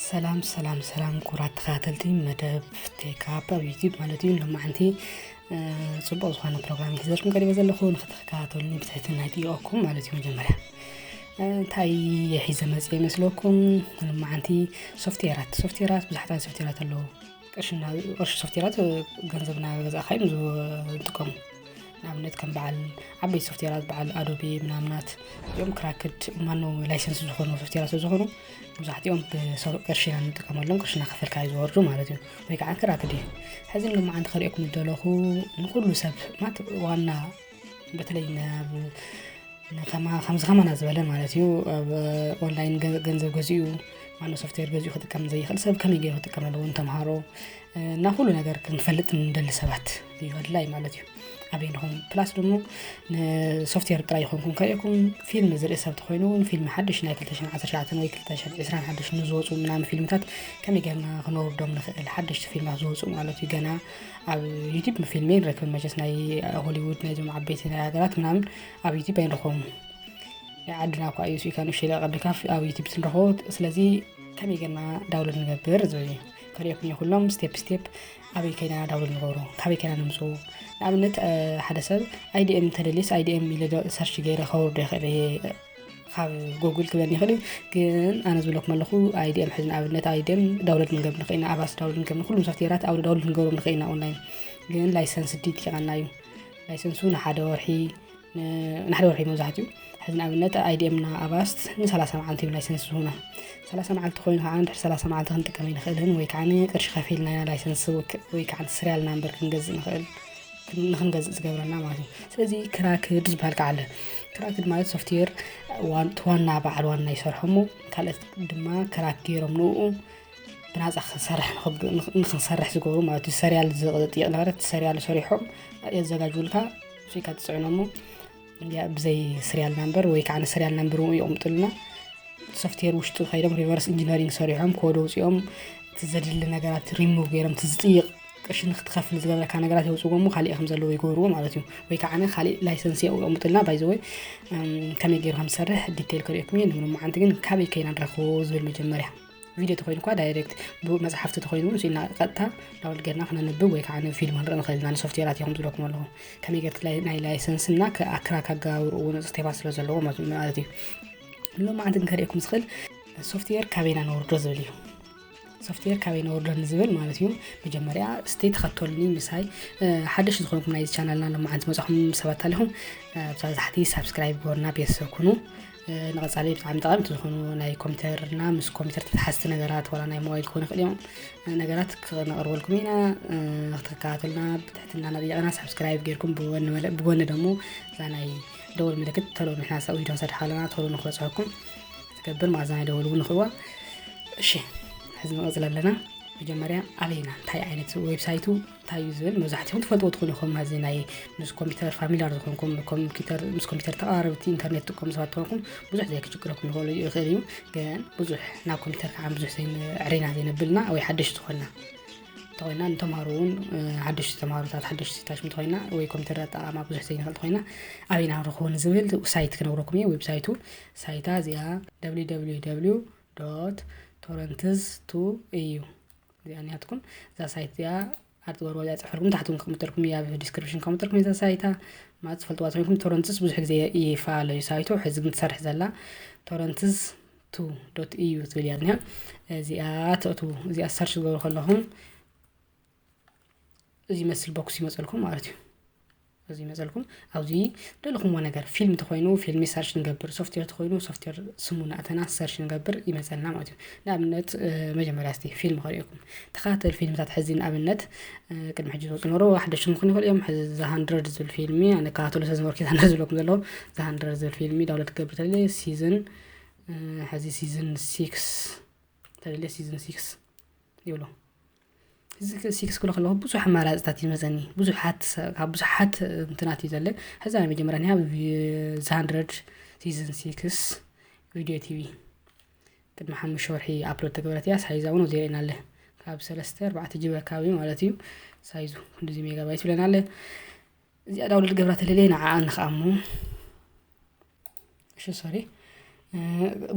ሰላም ሰላም ሰላም፣ ክቡራት ተኸታተልቲ መደብ ቴካፕ ኣብ ዩቲዩብ ማለት እዩ። ሎማዓንቲ ጽቡቕ ዝኾነ ፕሮግራም ሒዘልኩም ቀሪበ ዘለኹ፣ ንክትከታተሉኒ ብትሕትና ይጥይቐኩም ማለት እዩ። መጀመርያ እንታይ ሒዘ መፅእ ይመስለኩም? ሎማዓንቲ ሶፍትዌራት ሶፍትዌራት ብዙሓት ዓይነት ሶፍትዌራት ኣለዉ። ቅርሺ ሶፍትዌራት ገንዘብና ገዛእካ እዮም ዝጥቀሙ። ንኣብነት ከም በዓል ዓበይቲ ሶፍትዌራት በዓል ኣዶቤ ምናምናት እዮም ክራክድ ማኖ ላይሰንስ ዝኾኑ ሶፍትዌራት ስለዝኾኑ፣ መብዛሕትኦም ብቅርሺ ኢና ንጥቀመሎም። ቅርሽና ከፈልካ እዩ ዝወርዱ ማለት እዩ። ወይ ከዓ ክራክድ እዩ። ሕዚ ንሎማዓንቲ ከሪኦኩም ዝደለኹ ንኩሉ ሰብ ማለት ዋና በተለይ ናብ ከምዚ ከማና ዝበለ ማለት እዩ ኣብ ኦንላይን ገንዘብ ገዚኡ ማኖ ሶፍትዌር ገዚኡ ክጥቀም ዘይኽእል ሰብ ከመይ ገይሩ ክጥቀም ኣለዎ ንተምሃሮ እና ኩሉ ነገር ክንፈልጥ ንደሊ ሰባት እዩ ኣድላይ ማለት እዩ። ኣበይ ንኹም ፕላስ ደሞ ንሶፍትዌር ጥራይ ይኾንኩም ከሪእኩም ፊልም ዝርኢ ሰብ ተኮይኑ እውን ፊልም ሓድሽ ናይ ክልተ ሽሕን ዓሰርተ ትሽዓተን ወይ ክልተ ሽሕን ዕስራን ሓድሽ ንዝወፁ ምናምን ፊልምታት ከመይ ጌርና ክነውርዶም ንኽእል ሓደሽቲ ፊልማት ዝወፁ ማለት እዩ። ገና ኣብ ዩቲብ ፊልም ንረክብ መቸስ ናይ ሆሊውድ ናይዞም ዓበይቲ ናይ ሃገራት ምናምን ኣብ ዩቲብ ኣይንረክቦም። ናይ ዓድና እኳ እዩ ስኢካ ንእሽተይ ለቀ ኣቢልካ ኣብ ዩቲብ ትንረኽቦ። ስለዚ ከመይ ጌርና ዳውንሎድ ንገብር ዝብል እዩ። ከሪኦኩም እየ ኩሎም ስቴፕ ስቴፕ ኣበይ ከይና ዳውንሎድ ንገብሮ ካበይ ከይና ነምፅኡ። ንኣብነት ሓደ ሰብ ኣይዲኤም እንተደልየስ ኣይዲኤም ኢለ ሰርች ገይረ ከውርዶ ይኽእል እየ። ካብ ጎጉል ክብለኒ ይኽእል እዩ። ግን ኣነ ዝብለኩም ኣለኹ ኣይዲኤም ሕዚ ንኣብነት ኣይዲኤም ዳውንሎድ ንገብር ንኽእል ኢና ኣባስ ዳውንሎድ ንገብር ንኩሉም ሶፍትዌራት ኣብ ዳውንሎድ ንገብሮም ንኽእል ኢና ኦንላይን። ግን ላይሰንስ ዲት ይቐና እዩ። ላይሰንሱ ንሓደ ወርሒ ንሓደ ወርሒ መብዛሕትኡ ሕዚ ንኣብነት ኣይዲኤም እና ኣባስት ንሰላሳ መዓልቲ እዮም ላይሰንስ ዝህቡና። ሰላሳ መዓልቲ ኮይኑ ከዓ እንድሕር ሰላሳ መዓልቲ ክንጥቀም ኣይንኽእልን ወይ ከዓ ቅርሺ ከፊልና ኢና ላይሰንስ ወይ ከዓ ስሪያል ናምበር ክንገዝእ ንኽእል ንክንገዝእ ዝገብረና ማለት እዩ። ስለዚ ክራክድ ዝበሃል ከዓ ኣለ። ክራክድ ማለት ሶፍትዌር ዋና በዓል ዋና ይሰርሖ እሞ ካልኦት ድማ ክራክ ገይሮም ንኡ ብናፃ ክንሰርሕ ንኽንሰርሕ ዝገብሩ ማለት እዩ። ሰሪያል ዝጥይቕ ነበረ ሰሪያል ሰሪሖም የዘጋጅውልካ ስኢካ ትፅዕኖ እሞ ብዘይ ስሪያል ናምበር ወይ ከዓ ስሪያል ናምበር የቕምጡልና። ሶፍትዌር ውሽጡ ከይዶም ሪቨርስ ኢንጂነሪንግ ሰሪሖም ኮድ ኣውፂኦም እቲ ዘድሊ ነገራት ሪሙቭ ገይሮም እቲ ዝጥይቕ ቅርሺ ንክትኸፍል ዝገብረካ ነገራት የውፅዎ እሞ ካሊእ ከም ዘለዎ ይገብርዎ ማለት እዩ። ወይ ከዓ ካልእ ላይሰንስ የቕምጡልና ባይዘወይ ከመይ ገይሩ ከም ዝሰርሕ ዲቴይል ከሪኦኩም እየ። ንሎማዓንቲ ግን ካበይ ከይና ንረክቦ ዝብል መጀመርያ ቪድዮ ተኮይኑ እኳ ዳይሬክት መፅሓፍቲ ተኮይኑ እውን ስኢና ቀጥታ ዳውንሎድ ጌርና ክነንብብ ወይ ከዓ ፊልም ክንርኢ ንኽእል ኢና። ንሶፍትዌራት እዮም ዝብለኩም ኣለኹ ከመይ ጌርት ናይ ላይሰንስ እና ክራክ ኣገባብርኡ እውን ስቴፓት ስለ ዘለዎ ማለት እዩ። ንሎማዓንቲ ግን ከርእየኩም ዝኽእል ሶፍትዌር ካበይና ነውርዶ ዝብል እዩ። ሶፍትዌር ካበይ ነውርዶ ንዝብል ማለት እዩ። መጀመርያ እስቲ ተኸተሉኒ ምሳይ ሓደሽ ዝኾንኩም ናይዚ ቻናልና ሎማዓንቲ መፅኹም ሰባት ኣለኹም ብዛዛሕቲ ሳብስክራይብ ጎርና ቤተሰብ ኩኑ። ንቐፃሊ ብጣዕሚ ጠቐምቲ ዝኾኑ ናይ ኮምፒውተርና ምስ ኮምፒውተር ተተሓዝቲ ነገራት ዋላ ናይ ሞባይል ክኾኑ ይኽእል እዮም ነገራት ክነቕርበልኩም ኢና። ክትከታተሉና ብትሕትና እናጠየቕና ሳብስክራይብ ጌርኩም ብጎኒ ደሞ እዛ ናይ ደወል ምልክት ተሎ ንሕና ቪድዮ ንሰርሕ ኣለና ተሎ ንክበፅሐኩም ትገብር ማእዛ ናይ ደወል እውን ንኽእዋ። እሺ ሕዚ ንቐፅል ኣለና። መጀመርያ ኣበይና እንታይ ዓይነት ዌብሳይቱ እንታይ እዩ ዝብል መብዛሕትኹም ትፈልጥዎ ትኾኑ ኢኹም። እዚ ናይ ምስ ኮምፒውተር ፋሚሊያር ዝኾንኩም ኮምፒውተር ምስ ኮምፒውተር ተቐራረብቲ ኢንተርኔት ትጥቀሙ ሰባት ትኾንኩም ብዙሕ ዘይክችግረኩም ይኽእሉ ይኽእል እዩ። ግን ብዙሕ ናብ ኮምፒውተር ከዓ ብዙሕ ዘይንዕሬና ዘይነብልና ወይ ሓደሽቲ ዝኾንና እንተኾይና ንተምሃሮ እውን ሓደሽቲ ተምሃሮታት ሓደሽቲ ታሽም እንተኾይና ወይ ኮምፒውተር ኣጠቓቕማ ብዙሕ ዘይንኽእል እንተኾይና ኣበይና ንረኽቦ ንዝብል ሳይት ክነግረኩም እየ። ዌብሳይቱ ሳይታ እዚኣ www torrents two እዩ። እዚኣ እኒሃትኩም እዛ ሳይት እዚኣ ኣርትበርዋ እዚኣ ፅሕፈልኩም ታሕትኩም ከመጠልኩም እያ ብ ዲስክሪፕሽን ከመጠልኩም እዛ ሳይታ ማለት ትፈልጥዋ ተኮይንኩም ቶረንትስ ብዙሕ ግዜ ይፈላለዩ ሳይቱ ሕዚ ግን ትሰርሕ ዘላ torrents two dot eu ትብል እያ እኒሃ። እዚኣ ተእትዉ እዚኣ ሰርች ዝገብሩ ከለኹም እዚ መስል ቦክስ ይመፀልኩም ማለት እዩ። እዚ ይመፀልኩም ኣብዚ ደለኹምዎ ነገር ፊልም ተኮይኑ ፊልሚ ሰርች ንገብር ሶፍትዌር ተኮይኑ ሶፍትዌር ስሙ ናእተና ሰርች ንገብር ይመፀልና ማለት እዩ። ንኣብነት መጀመርያ ስቲ ፊልም ከሪኦኩም ተኸታተል ፊልምታት ሕዚ ንኣብነት ቅድሚ ሕጂ ዝወፁ ነበሩ ሓደሽቲ ምክን ይኽእል እዮም። ሕዚ ዘ ሃንድረድ ዝብል ፊልሚ ኣነ ከታተሉ ስለዝነበርኩ ዘ ሃንድረድ ዝብለኩም ዘለኹ ዘ ሃንድረድ ዝብል ፊልሚ ዳውንሎድ ክገብር ተለየ ሲዝን ሕዚ ሲዝን ሲክስ ተደልየ ሲዝን ሲክስ ይብሎ። እዚ ሲክስ ክሎ ከለኹ ብዙሕ ኣማራፅታት ይመፀኒ ብዙሓት ካብ ብዙሓት እንትናት እዩ ዘለ ሕዚ ናይ መጀመርያ ኒሃ ዘ ሃንድረድ ሲዝን ሲክስ ቪድዮ ቲቪ ቅድሚ ሓሙሽተ ወርሒ ኣፕሎድ ተገበረት እያ። ሳይዛ እውን ዜርእና ኣለ ካብ ሰለስተ ኣርባዕተ ጅበ ኣካባቢ ማለት እዩ። ሳይዙ ክንዲዚ ሜጋባይት ይብለና ኣለ። እዚኣ ዳውንሎድ ገብራ ተለለየ ንዓኣ ንኽኣሙ እሺ ሶሪ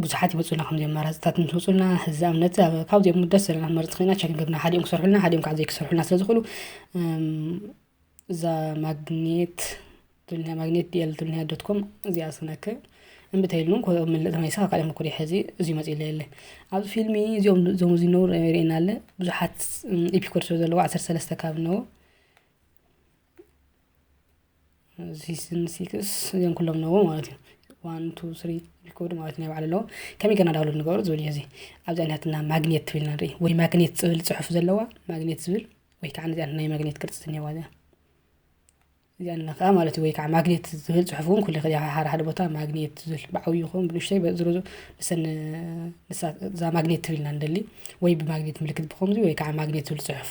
ብዙሓት ይመፁና ከምዚኦም መራፅታት ምስ መፁና፣ እዚ ኣብነት ካብዚኦም ደስ ዘለና መርፅ ኮይና ቸክ ገብና ሓዲኦም ክሰርሑልና ሓዲኦም ከዓ ዘይክሰርሑልና ስለ ዝኽእሉ፣ እዛ ማግኔት ትብልንያ ማግኔት ዲኤል ትብልንያ ዶት ኮም እዚኣ ስነክ እምብተይልኑ ምልጥ ተመይሳ ካልኦም ኩዲ ሕዚ እዚዩ መፅእ የለ። ኣብዚ ፊልሚ እዚኦም እዞም እዚ ነውር የርእየና ኣለ። ብዙሓት ኢፒኮድ ስለ ዘለዎ ዓሰርተ ሰለስተ ካብ ነዎ ሲስን ሲክስ እዚኦም ኩሎም ነዎ ማለት እዩ። ዋን ቱ ስሪ ኢፒኮድ ማለት ናይ ባዕሉ ኣለዎ። ከመይ ገና ዳውንሎድ ንገብሩ ዝብል እዩ። እዚ ኣብዚ ኣይነትና ማግኔት ትብልና ንርኢ ወይ ማግኔት ዝብል ፅሑፍ ዘለዋ ማግኔት ዝብል ወይ ከዓ ነዚኣ ናይ ማግኔት ቅርፂ ዝኔዋ እዚኣ እዚኣ ነኸዓ ማለት እዩ። ወይ ከዓ ማግኔት ዝብል ፅሑፍ እውን ኩሉ ይኽእል ሓደ ሓደ ቦታ ማግኔት ዝብል ብዓብዩ ይኸውን ብንሽተይ ዝረዙ ንሰን እዛ ማግኔት ትብልና ንደሊ ወይ ብማግኔት ምልክት ብኸምዚ ወይ ከዓ ማግኔት ዝብል ፅሑፍ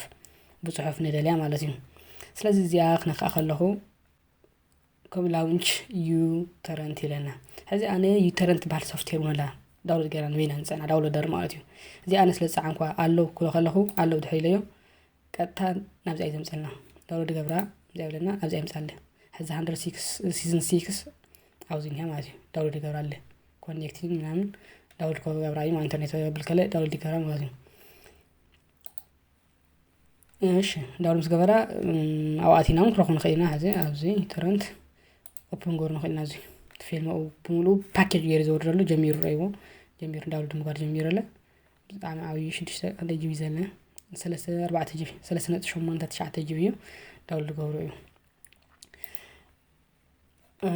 ብፅሑፍ ንደልያ ማለት እዩ። ስለዚ እዚኣ ክነክኣ ከለኹ ከም ላውንች ዩ ተረንት ይለና። ሕዚ ኣነ ዩ ተረንት በሃል ሶፍትዌር እውን ኣላ ዳውሎድ ገይራ ንበይና ንፀና ዳውሎደር ማለት እዩ። እዚ ኣነ ስለ ዝፀዓንኳ ኣሎ ክሎ ከለኹ ኣሎ ድሕር ኢለዮ ቀጥታ ናብዚኣ እዩ ዘምፀልና። ዳውሎድ ገብራ እዚኣ ይብለና ኣብዚኣ ይምፃለ። ሕዚ ሃንድረድ ሲክስ ሲዝን ሲክስ ኣብዚ እኒሃ ማለት እዩ። ዳውሎድ ይገብራ ኣለ ኮኔክቲንግ ምናምን ዳውሎድ ክገብራ እዩ ኢንተርኔት ብል ከለ ዳውሎድ ይገብራ ማለት እዩ። እሺ ዳውሎድ ምስ ገበራ ኣብኣቲና እውን ክረኹ ንኽእል ኢና። ሕዚ ኣብዚ ተረንት ኦፕን ገሩ ንኽእል ኢና። እዚ ፊልም ብሙሉ ፓኬጅ ገይሩ ዘወርደሉ ጀሚሩ ረእይዎ ጀሚሩ ዳውሎድ ምግባር ጀሚሩ ኣለ። ብጣዕሚ ዓብዩ ሽዱሽተ ክንደይ ጂቢ ዘለ ሰለስተ ኣርባዕተ ጂቢ ሰለስተ ነጥቢ ሸሞንተ ትሽዓተ ጂቢ እዩ። ዳውሎድ ገብሩ እዩ።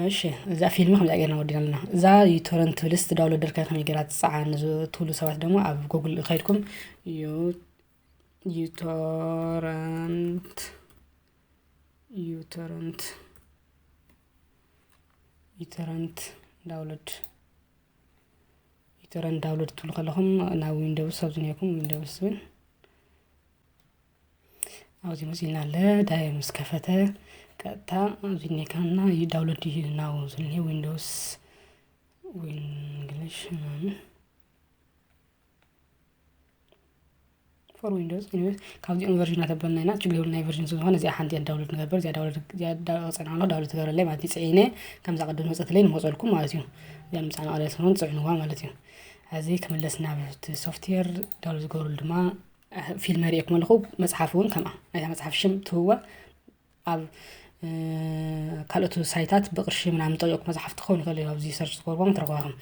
እሺ እዛ ፊልም ከምዚኣ ጌርና ወዲና ኣለና። እዛ ዩቶረንት ትብልስ ዳውንሎደር ከ ከመይ ጌራ ትፀዓን ትብሉ ሰባት ደግሞ ኣብ ጉግል ከይድኩም ዩቶረንት ዩቶረንት ዩቶረንት ዳውንሎድ ዩቶረንት ዳውንሎድ ትብሉ ከለኹም ናብ ዊንዶውስ ኣብ ዝኒአኩም ዊንዶውስ ዝብል ኣብዚ መፂና ኣለ ዳይ ምስ ከፈተ ቀጥታ ኣብዚ ኔካና ዳውንሎድ እዩ ናው ዝኒ ዊንዶውስ ዊንግሊሽ ፎር ዊንዶውስ ኢኒዌይስ ካብዚኦም ቨርዥናት ኣበልና ኢና ችግር የብሉ ናይ ቨርዥን ስለዝኾነ እዚኣ ሓንቲ እያ ዳውንሎድ ንገብር እዚኣ ዳውንሎድ እዚኣ ዳውሎድ ፀና ኣለኹ ዳውንሎድ ትገብረለይ ማለት እዩ ፅዒነ ከምዛ ቅድም መፀትለይ ንመፀልኩም ማለት እዩ እዚኣ ምፃና ቀደስን ፅዕንዋ ማለት እዩ እዚ ክምለስ ናብ እቲ ሶፍትዌር ዳውንሎድ ዝገብርሉ ድማ ፊልም ርእየኩም ኣለኹ መፅሓፍ እውን ከምኣ ናይታ መፅሓፍ ሽም ትህዋ ኣብ ካልኦት ሳይታት ብቅርሺ ምናምን ጠቂቁ መፅሓፍ ትኸውን ይኽእል እዩ ኣብዚ ሰርች ትገብርዎም ትረኽባኹም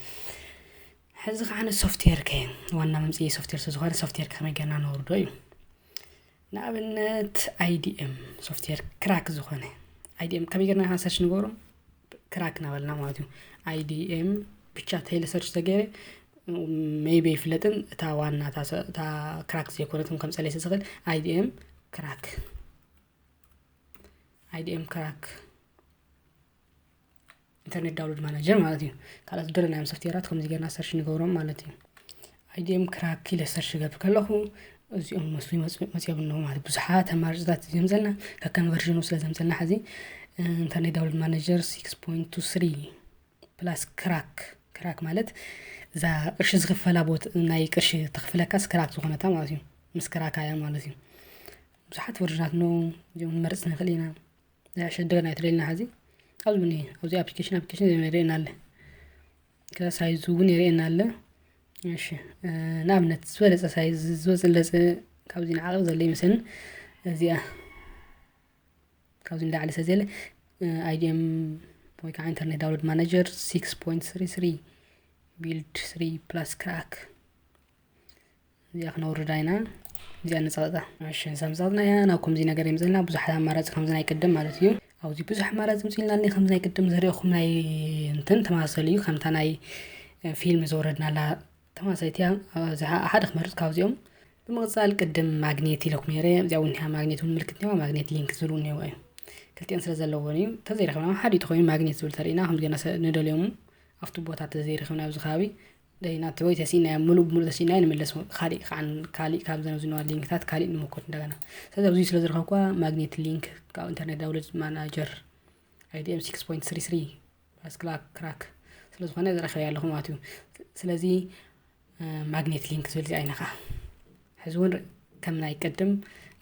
ሕዚ ከዓ ነ ሶፍትዌር ከ ዋና መምፅኢ ሶፍትዌር ስለዝኾነ ሶፍትዌር ከመይ ገና ነወርዶ እዩ ንኣብነት ኣይዲኤም ሶፍትዌር ክራክ ዝኾነ ኣይዲኤም ከመይ ገርና ሰርች ንገብሮም ክራክ እናበልና ማለት እዩ ኣይዲኤም ብቻ ተይለ ሰርች ተገይረ ሜይቢ ይፍለጥን እታ ዋና እታ ክራክ ዘይኮነትም ከም ፀለይ ዝኽእል ኣይዲኤም ክራክ ኣይዲኤም ክራክ ኢንተርኔት ዳውንሎድ ማናጀር ማለት እዩ ካልኦት ዝደለናዮም ሶፍትዌራት ከምዚ ገርና ሰርች ንገብሮም ማለት እዩ ኣይዲኤም ክራክ ኢለ ሰርች ገብር ከለኹ እዚኦም መስሉ መፅኦም ኣለዉ ማለት ብዙሓት ኣማራፅታት ዘምፀልና ከከም ቨርዥኑ ስለ ዘምፀልና ሕዚ ኢንተርኔት ዳውንሎድ ማናጀር ሲክስ ፖይንት ቱ ስሪ ፕላስ ክራክ ክራክ ማለት እዛ ቅርሺ ዝኽፈላ ቦት ናይ ቅርሺ ተኽፍለካስ ክራክ ዝኾነታ ማለት እዩ ምስ ክራክ ኣያ ማለት እዩ ብዙሓት ቨርዥናት ኖ እዚኦም ንመርፅ ንኽእል ኢና ሸደገና ይትለልና ሕዚ ኣብዚ እውን ኣብዚ ኣፕሊኬሽን ኣፕሊኬሽን የርእየና ኣለ ከዛ ሳይዝ እውን የርእየና ኣለ እሺ ንኣብነት ዝበለፀ ሳይዝ ዝበለፀ ካብዚ ንዓቕብ ዘለ ይመስለኒ እዚኣ ካብዚ ንላዕሊ ሰዘለ ኣይዲኤም ወይ ከዓ ኢንተርኔት ዳውንሎድ ማናጀር ሲክስ ፖይንት ስሪ ስሪ ቢልድ ስሪ ፕላስ ክራክ እዚኣ ክነውርዳ ኢና እዚኣ ንፀቕጣ እሺ ሰምፀቕጥና እያ ናብ ከምዚ ነገር የምፅልና ብዙሓት ኣማራፂ ከምዚ ናይ ቅድም ማለት እዩ ኣብዚ ብዙሕ ኣማራፂ ምፅልና ኒ ከምዚ ናይ ቅድም ዘሪእኹም ናይ እንትን ተመሳሰሉ እዩ ከምታ ናይ ፊልም ዘወረድናላ ተመሳሳይቲ እያ ሓደ ክመርፅ ካብዚኦም ብምቕፃል ቅድም ማግኔት ኢለኩም ነረ እዚኣ እውን ማግኔት እውን ምልክት ኔዋ ማግኔት ሊንክ ዝብሉ ኔዋ እዩ ክልቲኦን ስለ ዘለዎን እዩ ተዘይረኸብና ሓደ ተኾይኑ ማግኔት ዝብል ተርእና ከም ገና ንደልዮሙ ኣብቲ ቦታ ተዘይረኸብና ኣብዚ ከባቢ ደይና ወይ ተሲእናዮ ሙሉእ ብሙሉእ ተሲእናዮ ንምለስ ካሊእ ከዓ ካሊእ ካብ ዘነዝነዋ ሊንክታት ካሊእ ንምኮት እንደገና ስለዚ ኣብዚ ስለ ዝረኸብኳ ማግኔት ሊንክ ካብ ኢንተርኔት ዳውሎድ ማናጀር ኣይዲኤም ሲክስ ፖይንት ስሪ ስሪ ፕላስ ክራክ ስለ ዝኾነ ዝረኸበ ኣለኹ ማለት እዩ ስለዚ ማግኔት ሊንክ ዝብል ዚኣ ኢነኻ ሕዚ እውን ከም ናይ ቅድም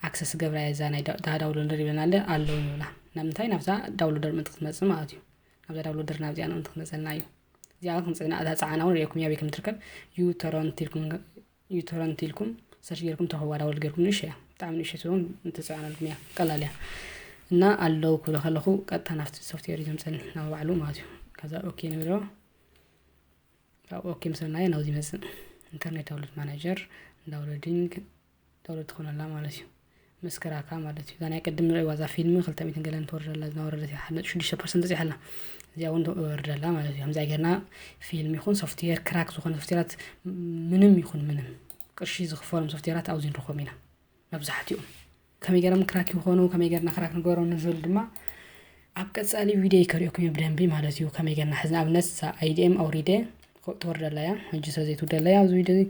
ኣክሰስ ገብራ እዛ ናይ ዳውንሎደር ይብለና ኣለ ኣለዉ ይብላ ናብ ምንታይ ናብዛ ዳውንሎደር ምእንቲ ክትመፅእ ማለት እዩ ናብዛ ዳውንሎደር ናብዚኣ ምእንቲ ክትመፀልና እዩ እዚኣ ክንፅዕና እታ ፀዓና እውን ሪእኩም ያበይ ከም ትርከብ ዩተረንት ኢልኩም ዩተረንት ኢልኩም ሰርች ጌርኩም ተኸዋ ዳውንሎድ ጌርኩም ንእሽቶ እያ ብጣዕሚ ንእሽቶ ስለሆን እንትፅዕነልኩም እያ ቀላል እያ። እና ኣለዉ ክብሎ ከለኹ ቀጥታ ናብቲ ሶፍትዌር እዩ ዘምፀኒ ናብ ባዕሉ ማለት እዩ። ከዛ ኦኬ ንብሎ። ካብ ኦኬ ምስ በልናዮ ናብዚ ይመፅእ። ኢንተርኔት ዳውንሎድ ማናጀር ዳውንሎዲንግ ዳውንሎድ ትኾነላ ማለት እዩ። ምስ ክራካ ማለት እዩ። እዛ ናይ ቅድም ንርእይዋ እዛ ፊልም ክልተ ሚእትን ገለን ትወርደላ ዝናወረደት እያ ሓደ ነጥቢ ሽዱሽተ ፐርሰንት በፂሓላ። እዚኣ እውን ትወርደላ ማለት እዩ። ከምዚኣ ጌርና ፊልም ይኹን ሶፍትዌር ክራክ ዝኾነ ሶፍትዌራት ምንም ይኹን ምንም ቅርሺ ዝኽፈሎም ሶፍትዌራት ኣብዚ ንረኽቦም ኢና። መብዛሕትኦም ከመይ ገይሮም ክራክ ይኾኑ ከመይ ገርና ክራክ ንገሮም ንዝብል ድማ ኣብ ቀፃሊ ቪድዮ ከርእየኩም እየ ብደንቢ ማለት እዩ። ከመይ ገርና ሕዚ ንኣብነት እዛ ኣይዲኤም ኣውሪደ ትወርደላ እያ። ሕጂ ሰብ ዘይትውደላ እያ ኣብዚ ቪድዮ እዚ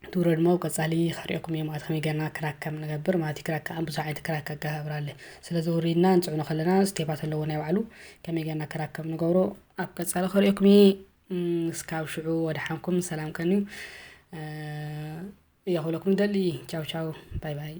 ትውረድ ሞ ኣብ ቀፃሊ ከርእየኩም እየ ማለት ከመይ ገርና ክራክ ከም ንገብር ማለት እዩ። ክራክ ከዓ ብዙሕ ዓይነት ክራክ ኣገባብራ ኣለ። ስለዚ ውሪድና ንፅዕኖ ከለና ስቴፓት ኣለዎ ናይ ባዕሉ ከመይ ገርና ክራክ ከም ንገብሮ ኣብ ቀፃሊ ከርእየኩም እየ። እም፣ እስካብ ሽዑ ወደሓንኩም ሰላም ቀንዩ እየ ክብለኩም ደሊ። ቻው ቻው ባይ ባይ።